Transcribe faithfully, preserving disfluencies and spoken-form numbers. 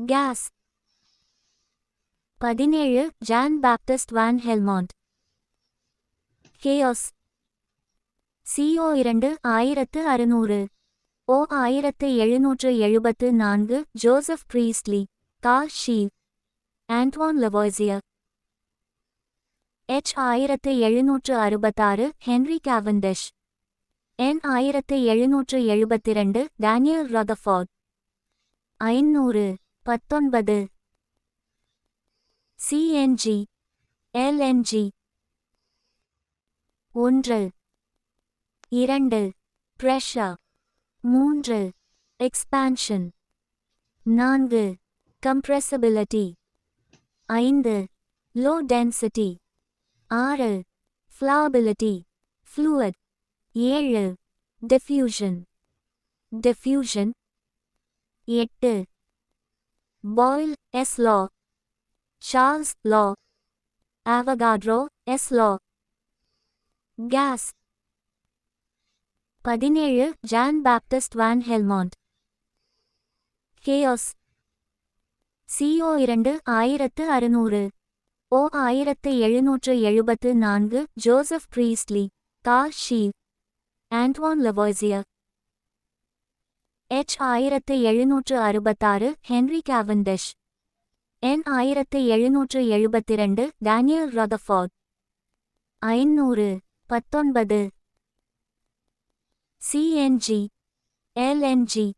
gas. പതിനേഴ്, Jean Baptiste van Helmont. Chaos. CO இரண்டு, ஆயிரத்து அறுநூறு. O ஆயிரத்து எழுநூற்று எழுபத்து நான்கு, Joseph Priestley, Carl Scheele, Antoine Lavoisier. H ஆயிரத்து எழுநூற்று அறுபத்தாறு, Henry Cavendish. N ஆயிரத்து எழுநூற்று எழுபத்திரண்டு, Daniel Rutherford. ஐந்நூறு, பத்தொன்பது, CNG, LNG. ஒன்று, இரண்டு, pressure. மூன்று, expansion. நான்கு, compressibility. ஐந்து, low density. ஆறு, flowability, fluid. ஏழு, diffusion, diffusion. எட்டு, Boyle's law, Charles' law, Avogadro's law. Gas. பதினேழு, Jean Baptiste van Helmont. Chaos. CO இரண்டு, ஆயிரத்து அறுநூறு. O ஆயிரத்து எழுநூற்று எழுபத்து நான்கு, Joseph Priestley, Carl Scheele, Antoine Lavoisier. H ஆயிரத்து எழுநூற்று அறுபத்தாறு, Henry Cavendish. N ஆயிரத்து எழுநூற்று எழுபத்திரண்டு, Daniel Rutherford. ஐந்நூறு, பத்தொன்பது, CNG, LNG.